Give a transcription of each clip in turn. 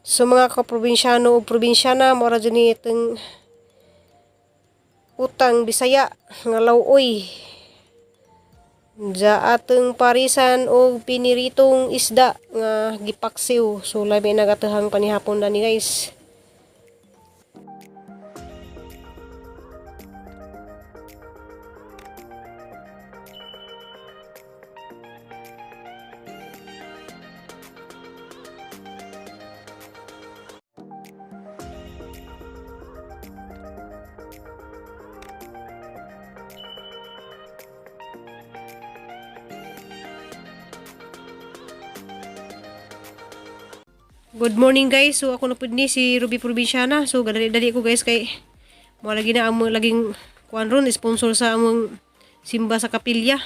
So mga kaprobinsyano o probinsyana, mora dyan ni itong utang Bisaya nga lawoy. Diya atong parisan og piniritong isda nga gipaksiw. So labi nagatahang panihapon na ni guys. Good morning guys. So ako na pud ni si Ruby Provinciana. So gadali-dali ko guys kay mo lagi na among laging kuan ron sponsor sa among simba sa kapilya.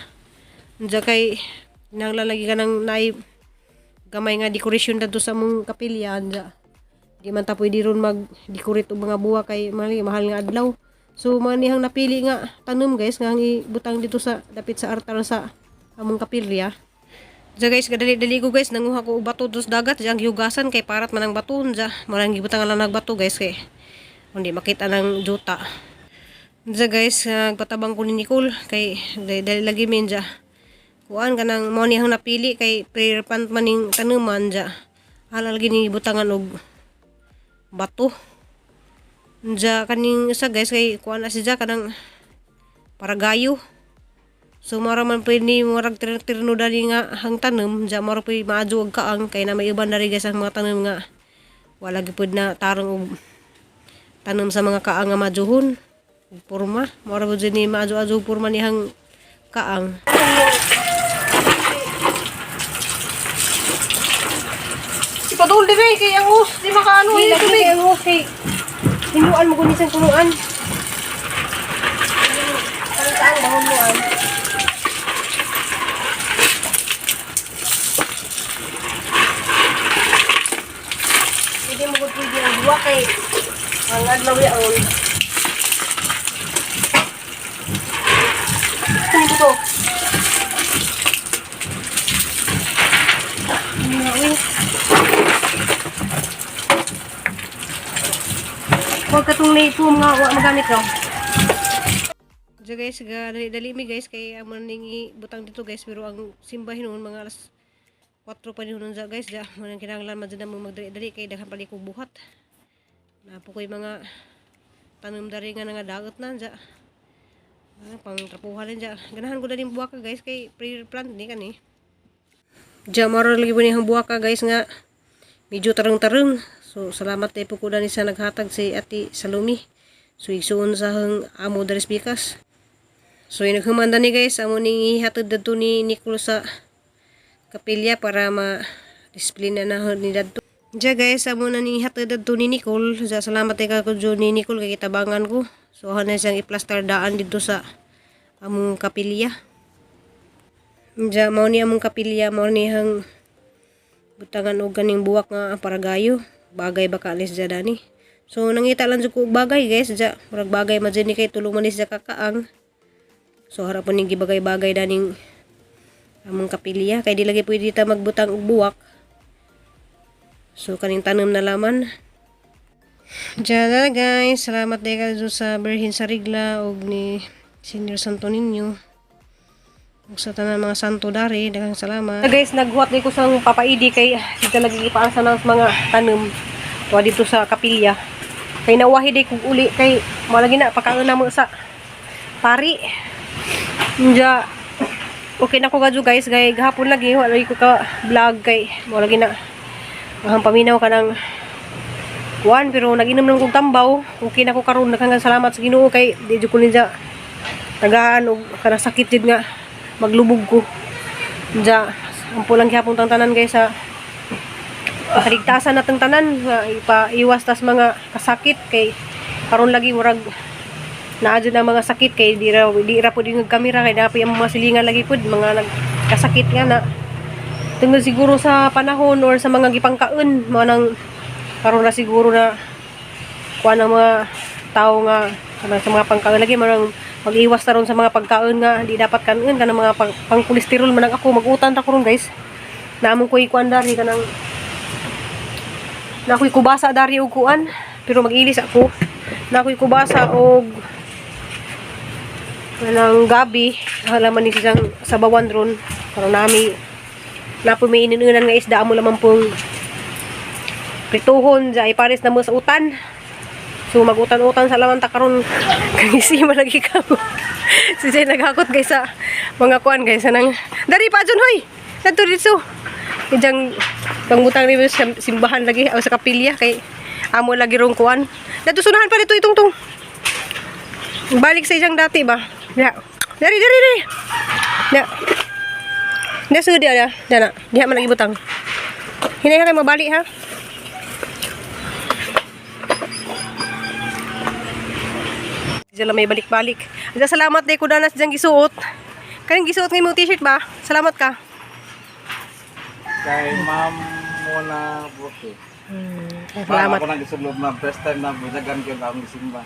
Unsa kay nanglan lagi ka ng naay gamay nga decoration dadto sa among kapilya anja. Di man ta pwede ron mag-decorate og mga buwa kay mahal, mahal nga adlaw. So manihang napili nga tanom guys nga ang ibutang dito sa dapit sa altar sa among kapilya. Diya guys, kadali-dali ko guys, nanguha ko og bato dos dagat, diya ang gihugasan kay parat man ang bato, diya marang gibutang lang nagbato guys kay hindi makita ng juta. Diya guys, nagpatabang ko ni Nicole kay dali lagi min diya. Kuan kanang mao niyang napili kay prayer plant man ning tanuman diya. Hala lagi ni butangan og bato. Diya kaning isa guys kay kuan na siya kanang paragayo. So mara man pwede ni murag tirno dali nga hang tanom, diya mara pwede maadyo og kaang kay na may uban na rin guys ang mga tanom nga wala gyud na tarong og tanom sa mga kaang nga madyohon. Ug porma, mara pud ni maadyo-adyo og porma nihang kaang. Ipadul dire kay ang hose, di makaano Di lagi kay ang hose kay hinuan mo kunin sa punuan. Ang bahon mo an. Hindi mo gud pwede ang duwa kay ang adlaw yaon. Ano to? Huwag katong naipom nga wa magamit raw. Diya guys, ga dali dali mi guys kay amo ning ibutang dito guys pero ang simba hinuon mga alas 4 pa hinuon sa guys diya mo nang kinahanglan man jud namo magdali-dali kay daghan pa kog buhat. Napo koy mga tanom dari nga nga dagot na diya. Ah, pang trapuhan din diya. Ganahan ko dali buwaka guys kay prayer plant ni kani. Diya maro lagi po niyang buwaka guys nga medyo tarang-tarang. So salamat tayo po ko ni sa naghatag si Ate Salumi. So igsuon sa hang amo daris bikas. So naghamanda ni guys amo ning ihatod dadto ni Nicole sa kapilya para ma disiplina na ho ni dadto. Diya guys, amo na ni ihatod dadto ni Nicole. Diya, salamat tayo kako dyan ni Nicole kay kitabangan ko. So na siyang iplastar daan dito sa among kapilya. Diya mao ni among kapilya, mao ni hang butangan og ganing buwak nga paragayo. Bagay ba ka alis dya dani. So nangita lang jud ko og bagay guys dya. Murag bagay man jud ni kay tulong man ni siya kakaang. So harapan ning gibagay-bagay daning among kapilya kay di lagi pwede ta magbutang og buwak. So kaning tanom na laman. Diyan na guys, salamat day kayo sa Birhen sa Rigla og ni Senior Santo Niño. Ug sa tanan mga santo dari, daghang salamat. Guys, naghuwat ni ko sang papaidi kay dito lagi ipaasa ng mga tanom tuwa dito sa kapilya. Kay nawahi day kog uli kay malagi na pakaon na mo sa pari. Nja okay na ko gadyo guys, kay gahapon lagi wala ko ka vlog kay mo lagi na ang paminaw ka ng kuan pero nag-inom lang kog tambaw. Okay na ko karon, daghang salamat sa Ginoo kay di jud ko ninja tagaan og kanang sakit jud nga maglubog ko. Diya, ampo lang gihapon tang tanan guys sa kaligtasan natong tanan nga ipaiwas tas mga kasakit kay karon lagi murag naa jud ang mga sakit kay di ra pud yung kamera kay naa ang mga silingan lagi pud mga nagkasakit nga na tungod siguro sa panahon or sa mga gipangkaon mao nang karon ra siguro na kuan ang mga tao nga kanang sa mga pangkaon lagi marang mag-iwas ta ron sa mga pagkaon nga di dapat kanon kanang mga pang kolesterol man ang ako mag-utan ta ko ron guys. Naamong ko ikuan dari kanang Nakoy kubasa dari og kuan, pero mag-ilis ako. Nakoy kubasa og kanang gabi, halaman ni siyang sabawan ron para nami napo may ininunan nga isda amo lamang pong prituhon ay pares na mo sa utan. So magutan-utan sa laman ta karon kay si malagi ka. Si Jay naghakot guys sa mga kuan guys anang dari pa dyan hoy. Kadto dito. Ijang pangutang ni sa simbahan lagi o sa kapilya kay amo lagi rong kuan. Dadto sunahan pa dito itong tong. Balik sa ijang dati ba? Ya. Dari dari dari. Ya. Dia sudah dia. Dah nak. Diha man lagi butang. Hinay ha kay mabalik ha. Diyan lang may balik-balik. Diyan salamat day ko danas diyang gisuot. Kaning gisuot nga imong t-shirt ba? Salamat ka. Kay Ma'am Mona Burke. Salamat. Ako nang gisulod na first time na budagan kay ang gisimba.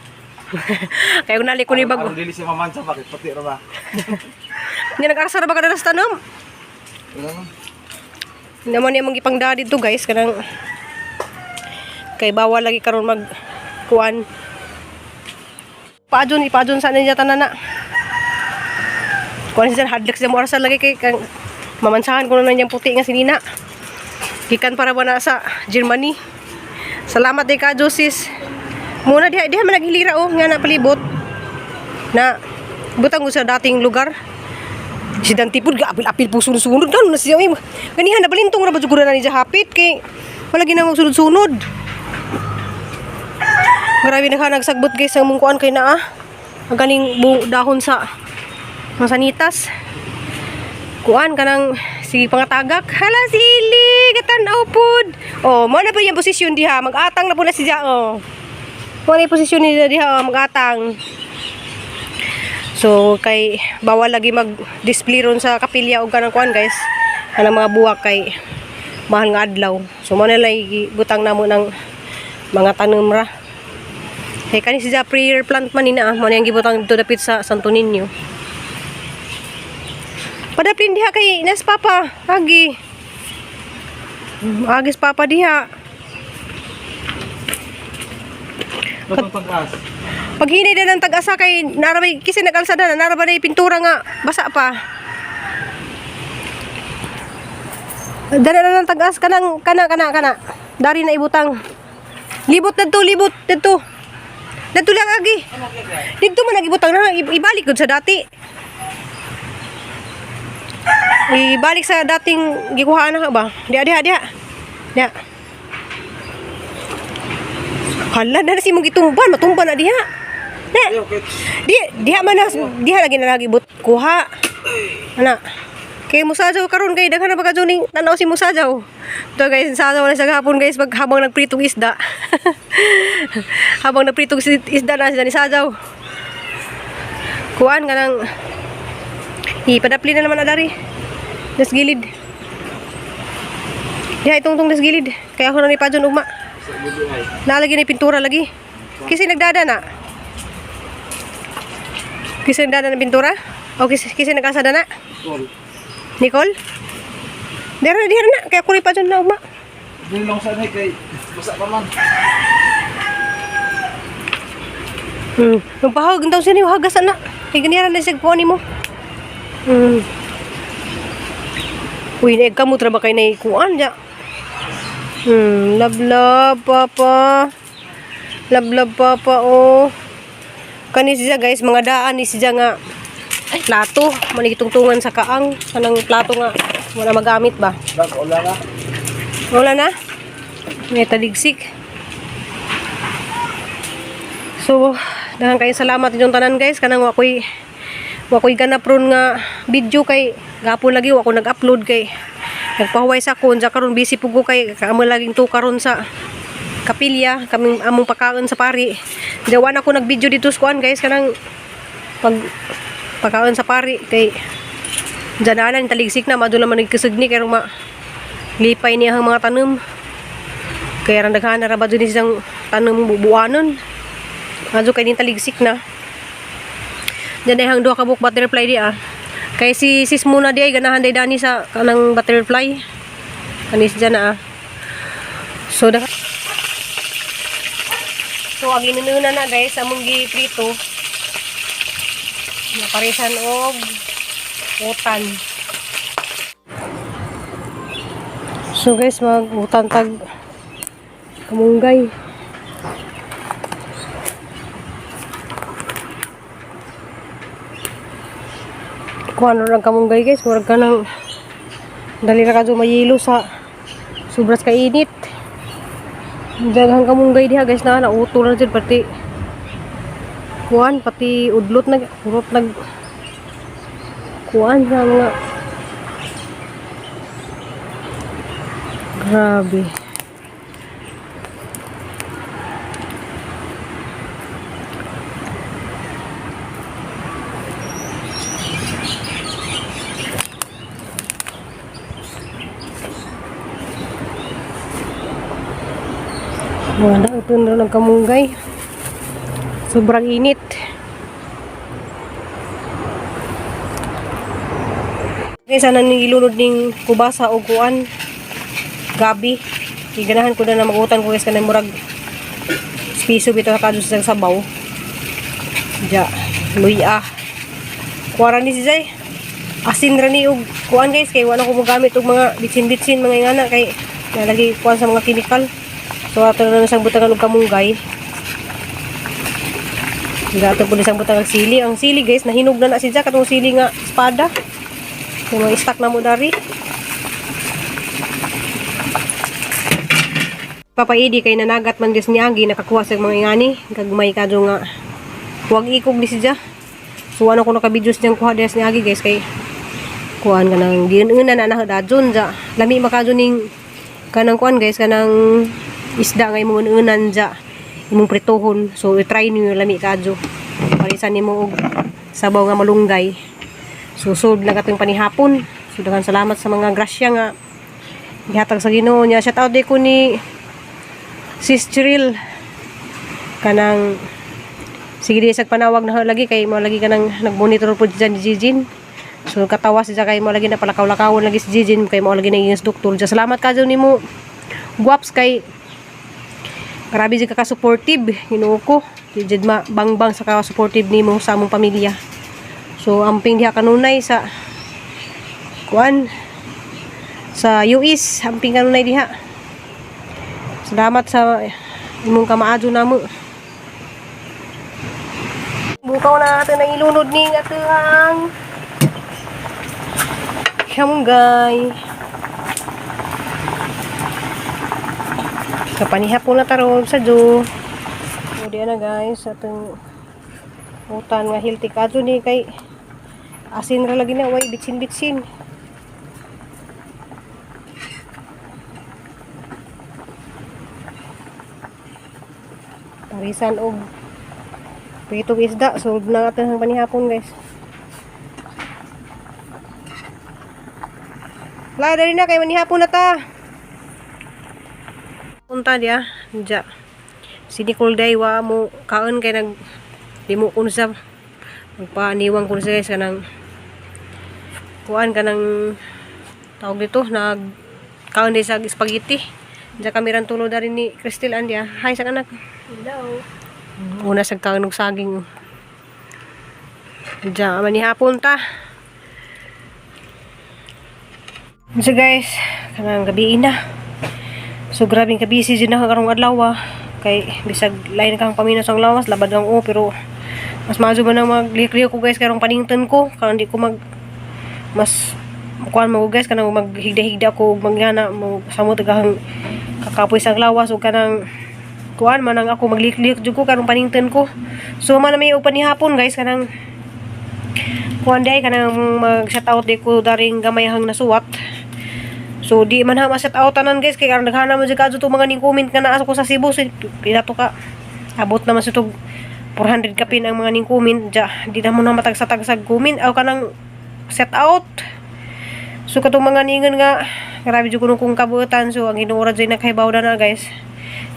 Kaya kung nali ko ni bago. Aron dili siya mamansa bakit pati ra ba? Nga nag-arsa ra ba ka danas tanom? Wala man. Hindi mo niya mong dito guys kanang kay bawal lagi karon mag kuan. Paadyon ipaadyon sa niya tanan na. Kuan siya hadlok siya mo arsa lagi kay kang mamansahan ko na niyang puti nga sinina. Gikan para ba na sa Germany. Salamat di ka Josis. Muna diha diha man naghilira oh nga na palibot. Na butang ko sa dating lugar. Si Dante pud gaapil-apil po sunod-sunod kan na siya uy. Ganihan nabalintong ra ba jud na ni siya hapit kay wala ginamong sunod-sunod. Grabe na ka nagsagbot guys ang mong kuan kay naa. Ang ganing dahon sa masanitas. Kuan kanang sige pangatagak. Hala sili katan-aw pud. Oh, mo na pa yung posisyon diha. Magatang na po na siya oh. Mo na yung posisyon niya diha oh, magatang. So kay bawal lagi mag-display ron sa kapilya og kanang kuan guys. Kanang mga buwak kay mahal nga adlaw. So mo na lang butang namo ng mga tanom ra. Kay kani siya prayer plant man ni na, mo na yung gibutang dito dapit sa Santo Niño. Padaplin diha kay Nas Papa, agi. Agis Papa diha. Katong tag-as. Pag hinay na ng tag-asa kay narabay kasi nag-alsada na narabay na yung pintura nga basa pa. Dala na ng tag-as kanang kana kana kana. Dari na ibutang. Libot didto, libot didto. Didto lang agi. Didto man nagibutang na ibalik gud sa dati. Ibalik sa dating gikuhaan na ba? Diha diha diha. Diha. Hala na si mong gitumban, matumban na diha. Na. Ayo kay Di diha man na diha lagi na lagi but kuha. Ana. Kay musajaw karon kay daghan na ba kadyo ning tanaw si musajaw. To guys, sajaw na sa gahapon guys pag habang nagpritong isda. Habang nagpritong isda na sila ni sajaw. Kuan ka nang ipadapli na naman na dari. Das gilid. Diha itong tong das gilid. Kaya ako na ni Pajon ugma. Sa gudi ay. Nalagyan ni pintura lagi. Kasi nagdada na. Kasi nagdada ng pintura? O kasi, kasi nagkasada na? Tol. Nicole? Dera na, dera na. Kaya kuri pa dyan na ugma. Dili lang sa kay basa pa man. Magpahag, ang tawag siya hagasan na. Kaya ganyan na siya kuha mo. Uy, naig ka mo, tra ba kayo naikuan dya? Love, love, papa. Love, love, papa, oh. Kani siya, guys, mga daan ni siya nga plato. Manigitungtungan sa kaang. Kanang plato nga, wala magamit ba? Bag wala na. Wala na. May taligsik. So, daghan kayo salamat inyong tanan guys. Kanang wakoy ganap ron nga video kay gapon lagi wa ko nag-upload kay nagpahuway sa ko unsa karon busy pug ko kay kaamo laging tuka ron sa kapilya kaming among pakaon sa pari. Jawan ako nag-video dito sa kuan guys kanang pag pakaon sa pari kay jananan taligsik na madula man nagkasugni kay ma lipay niya ang mga tanom. Kaya ran daghan na ra ba dun siyang tanom bubuanon. Adto kay ning taligsik na. Diyan ay hang duha ka buok butterfly di ah. Kay si sis muna di ay ganahan day dani sa kanang butterfly. Kanis dyan na ah. So da So ang inununa na guys, among giprito. Naparisan og utan. So guys, mag-utan tag kamunggay. Kuha na lang kamunggay guys, murag ka ng dali ra ka mayilo sa sobras ka init. Daghang kamunggay diha guys na nauto na jud pati kuan, pati udlot nag urot nag kuan sa mga grabe. Mga nauto na lang kamunggay. Sobrang init. Okay, sana ning ilunod ning kubasa o kuan gabi. Giganahan ko na na magutan ko guys kanang murag piso bitaw kadto sa sabaw. Ja, luya. Kuwara ni si Zay. Asin ra ni og kuan guys kay wala ko mogamit og mga bitsin-bitsin mga ingana kay nalagi kuan sa mga chemical. So ato na lang sang butangan og kamunggay. Gato po sang butang og sili. Ang sili guys nahinog na na si Jack katong sili nga espada. Yung mga stock na mo dari. Papaidi kay nanagat man dis niagi nakakuha sa mga ingani gagmay kadyo nga huwag ikog ni siya. So ano ko naka-videos niyang kuha des niagi guys kay kuan ka nang giun-una na na dadyon ja. Lami makadyo ning kanang kuan guys, kanang isda nga imong unan ja imong prituhon. So i-try niyo, lami kadyo. Parisan nimo og sabaw nga malunggay. So sold lang katong panihapon. So daghan salamat sa mga grasya nga gihatag sa Ginoo niya. Shout out di ko ni Sis Cheryl kanang sige di sa panawag na lagi kay mo lagi kanang nagmonitor po dyan ni Jijin. So katawa siya kay mo lagi na palakaw-lakawon lagi si Jijin kay mo lagi na ingas doktor. Diyan salamat ka dyan nimo guwaps kay grabe jud ka ka-supportive, Ginoo ko. Di jud ma bangbang sa ka-supportive nimo sa among pamilya. So amping diha kanunay sa kuan sa US, amping kanunay diha. Salamat sa imong kamaadyo namo. Bukaw na natin ang ilunod ning atuang kamunggay. Kapanihapon na taron sa jo. So diyan na guys, atong utan nga healthy kadto ni kay asin ra lagi na, way bitsin-bitsin. Parisan og pritong isda, solve na natin ang panihapon guys. La, dali na kay manihapon na ta. Punta diya, diya. Si Nicole day wa mo kaon kay nag limo kun sa magpaniwang kun siya guys kanang kuan kanang tawag dito nag kaon day sa spaghetti. Diya kami ran tulo dari ni Cristel Andia. Hi sa anak. Hello. Una sa kaon og saging. Diya manihapon ta. So guys, kanang gabi na. So grabe ka busy jud na karong adlaw ah. Kay bisag lain kang paminaw sa lawas, labad lang o pero mas maayo ba nang maglihok ko guys karong panington ko karon di ko mag mas kuan mo guys kanang maghigda-higda ko ug magyana mo samot gahang kakapoy sa lawas ug kanang kuan man ang ako maglihok jud ko karong panington ko. So man na may og panihapon guys kanang kuan day kanang mag shout out di ko daring gamayhang nasuwat. So di man ha ma-shout out tanan guys kay karon daghana mo jud kadto mga ning comment nga naa ko sa Cebu, so pila to ka abot naman sa tug 400 kapin ang mga ning comment ja, di na mo na matagsa-tagsag comment aw kanang set out. So katong mga ningon nga grabe jud kuno kong kabuotan, so ang Ginoo ra jud nakahibaw na na guys.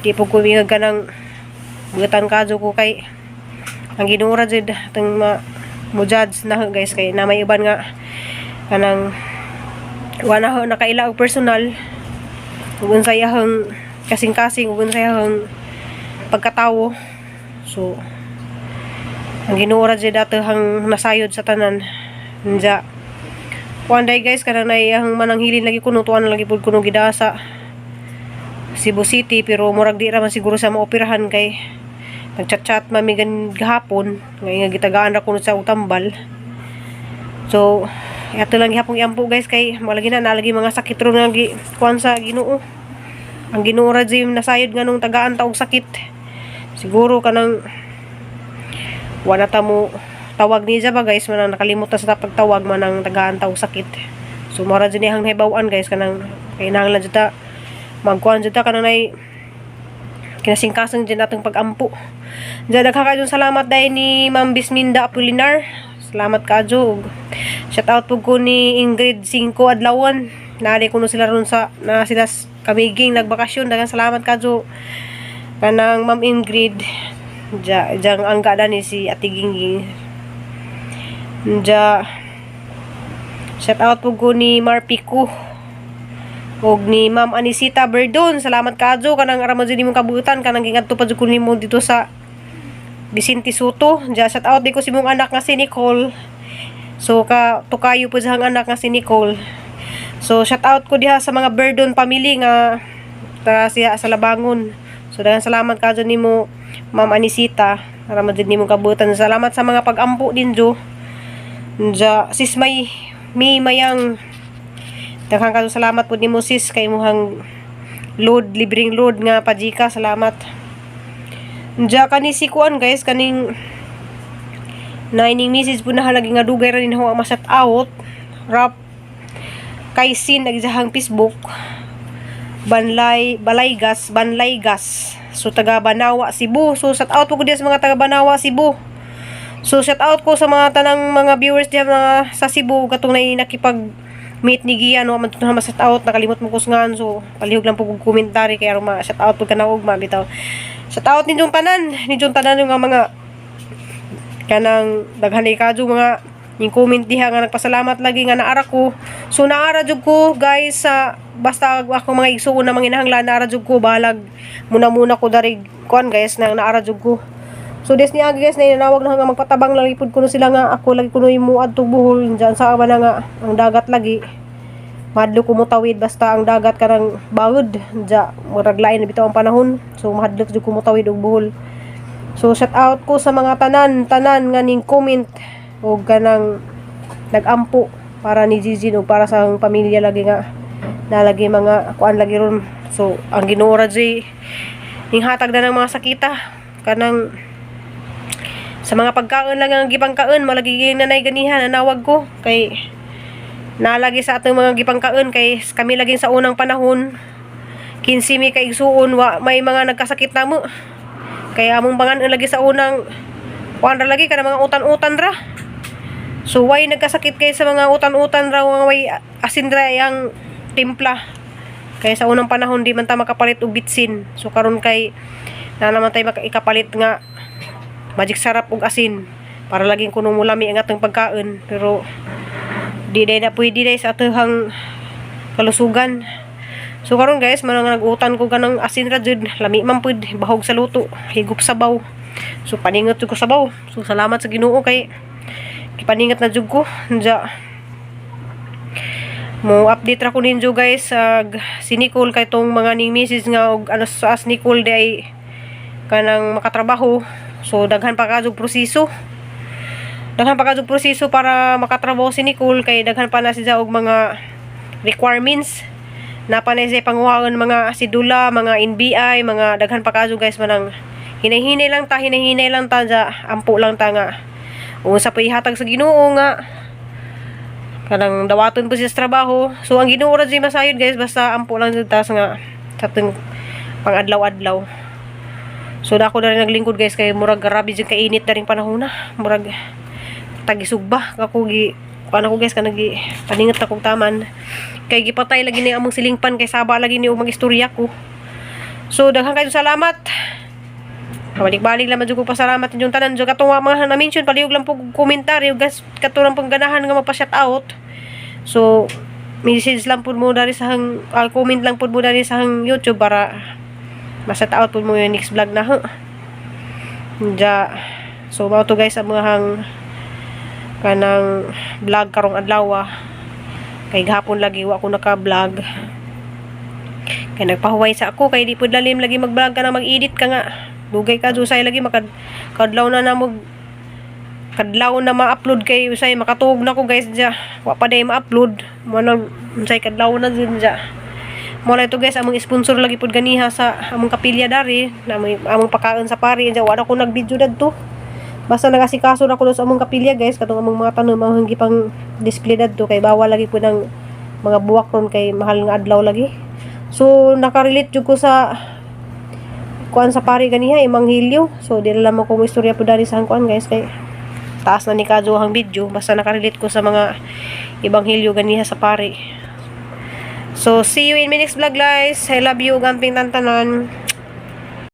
Di po ko mingag kanang buotan kadto ko kay ang Ginoo ra jud atong ma mo judge na guys kay na may uban nga kanang wala ho nakaila og personal ug unsay ahang kasing-kasing ug unsay ahang pagkatawo. So ang Ginoo ra jud ato hang nasayod sa tanan. Nja kuan day guys, kanang nay ang mananghilin lagi kuno, tuan lagi pud kuno gidaa sa Cebu City, pero murag di ra man siguro sa maoperahan kay nagchat-chat mami gan gahapon ngay nga gitagaan ra kuno sa utambal. So ato lang gihapon iampo guys, kay malagi na nalagi mga sakit ron nga gi kuan sa Ginoo. Ang Ginoo ra jud nasayod nganong tagaan ta og sakit. Siguro kanang wala ta mo tawag niya ba guys, manang nakalimot na sa pagtawag, manang tagaan ta og sakit. So mao ra jud niyang nahibaw-an guys, kanang kinahanglan jud ta magkuan jud ta, kanang nay kinasingkasang jud natong pagampo. Diyan, daghan kaayong salamat dahil ni Ma'am Bisminda Apolinar. Salamat kaadyo. Shout out po ko ni Ingrid Cinco Adlawan. Naali kuno sila ron sa na sila Camiguin nagbakasyon. Daghang salamat kaadyo kanang Ma'am Ingrid. Diya, diyang angga ni si Ate Gingging. Diya, shout out po ko ni Marpico og ni Ma'am Anisita Berdon. Salamat kaadyo, kanang aramon jud nimong kabuutan, kanang gingadto pa jud ko nimo dito sa Vicente Soto. Diya, shout out di ko si mong anak nga si Nicole. So ka tukayo po sa anak nga si Nicole. So shout out ko diha sa mga Berdon family nga tara siya sa Labangon. So daghang salamat kaadyo nimo, Ma'am Anisita. Aramon jud nimong kabuutan. Salamat sa mga pagampo din jo. Diya, sis may may mayang, daghang kaayong salamat po nimo sis, kay imuhang load, libreng load nga pajika, salamat. Diya kani si kuan guys, kaning naining message po na halagi nga dugay ra din ho ang ma-shout out, rap kay sin nagsahang Facebook Banlay Balaygas, Banlaygas. So taga Banawa, Cebu. So shout out po ko diya sa mga taga Banawa, Cebu. So shout out ko sa mga tanang mga viewers diya mga sa Cebu katong nay nakipag meet ni Gian, wa man to na ma-shout out, nakalimot mo ko sa ngan. So palihog lang po kog commentary kay aron ma-shout out po ka na ugma bitaw. Shout out ninyong tanan nga mga kanang daghan ni kadyo mga yung comment diha nga nagpasalamat lagi nga naara ko. So naara jud ko guys, sa basta ako mga igsuon na mga inahanglan, naara jud ko, balag muna muna ko dari kuan guys, nang naara jud ko. So des ni agi guys, na inanawag na nga magpatabang lagi pud kuno sila nga ako lagi kuno mo adto Bohol diyan sa ba na nga ang dagat lagi mahadlok ko motawid, basta ang dagat kanang bawod dya, murag lain na bitaw ang panahon, so mahadlok jud ko motawid og Bohol. So shout out ko sa mga tanan tanan nga ning comment og kanang nagampo para ni Gigi og para sa ang pamilya lagi nga nalagi mga kuan lagi ron. So ang Ginoo ra jud ning hatag na ng mga sakita, kanang sa mga pagkaon lang ang gipangkaon malagi nanay ganihan nanawag ko kay nalagi sa atong mga gipangkaon, kay kami laging sa unang panahon 15 mi ka igsuon, wa may mga nagkasakit namo, kaya among bangan lagi sa unang kuan ra lagi kana mga utan-utan ra. So why nagkasakit kay sa mga utan-utan ra nga way asin ra yang timpla, kaya sa unang panahon di man ta makapalit og bitsin. So karon kay na naman tayo makaikapalit nga Magic Sarap og asin para laging kuno mulami ang atong pagkaon, pero di day na pwede day sa atohang kalusugan. So karon guys, manang nag-utan ko ganang asin ra jud, lami man pud, bahog sa luto, higop sabaw. So paningot jud ko sabaw. So salamat sa Ginoo kay gipaningot na jud ko. Nja mo update ra ko ninyo guys ag si Nicole, kay tong mga ning message nga og ano sa as Nicole di ay kanang makatrabaho. So daghan pa kadtong proseso, daghan pa kadtong proseso para makatrabaho si Nicole, kay daghan pa na siya og mga requirements na pa na siya panguhaon, mga sidula, mga NBI, mga daghan pa kadto guys. Manang hinay-hinay lang ta, hinay-hinay lang ta dya, ampo lang ta nga unsa pa ihatag sa Ginoo nga kanang dawaton po siya sa trabaho. So ang Ginoo ra jud masayod guys, basta ampo lang jud ta sa nga sa atong pang-adlaw-adlaw. So dako na rin naglingkod guys, kay murag grabe jud kainit na ring panahon na, murag tagisugba ako. Gi kuan ako guys, kanang gi paningot akong taman kay gipatay lagi ni among silingpan, kay saba lagi ni og magistorya ko. So daghan kayo salamat. Kabalik-balik lang man jud ko pasalamat inyong tanan jud katong mga na-mention. Palihog lang po og komentaryo guys, katong pong ganahan nga magpa-shout out. So message lang pud mo dari sa hang comment lang pud mo dari sa hang YouTube para ma-shout out pud mo yung next vlog na ho. Ja. So mao to, guys, ang mga kanang vlog karong adlaw. Kay gahapon lagi wa ko naka-vlog. Kay nagpahuway sa ako kay di pud lalim lagi mag-vlog ka na, mag-edit ka nga. Dugay ka usay lagi makad kadlaw na na mo kadlaw na ma-upload kay usay makatuog na ko, guys, ja. Wa pa day ma-upload. Mo nang unsay kadlaw na jud ja. Mo ito, guys, among sponsor lagi pud ganiha sa among kapilya dari na may among pakaon sa pari ja. Wa na ko nag-video dadto. Basta nagasikaso na ko sa among kapilya, guys, katong among mga tanom ang gipang display dadto kay bawal lagi pud ang mga buwak ron kay mahal nga adlaw lagi. So nakarelate jud ko sa kuan sa pari ganiha, Ebanghelyo. So di na lamang ko mo istorya pud dali sa kuan, guys, kay taas na ni kadyo ang video. Basta nakarelate ko sa mga Ebanghelyo ganiha sa pari. So see you in my next vlog, guys. I love you, gamping tantanan.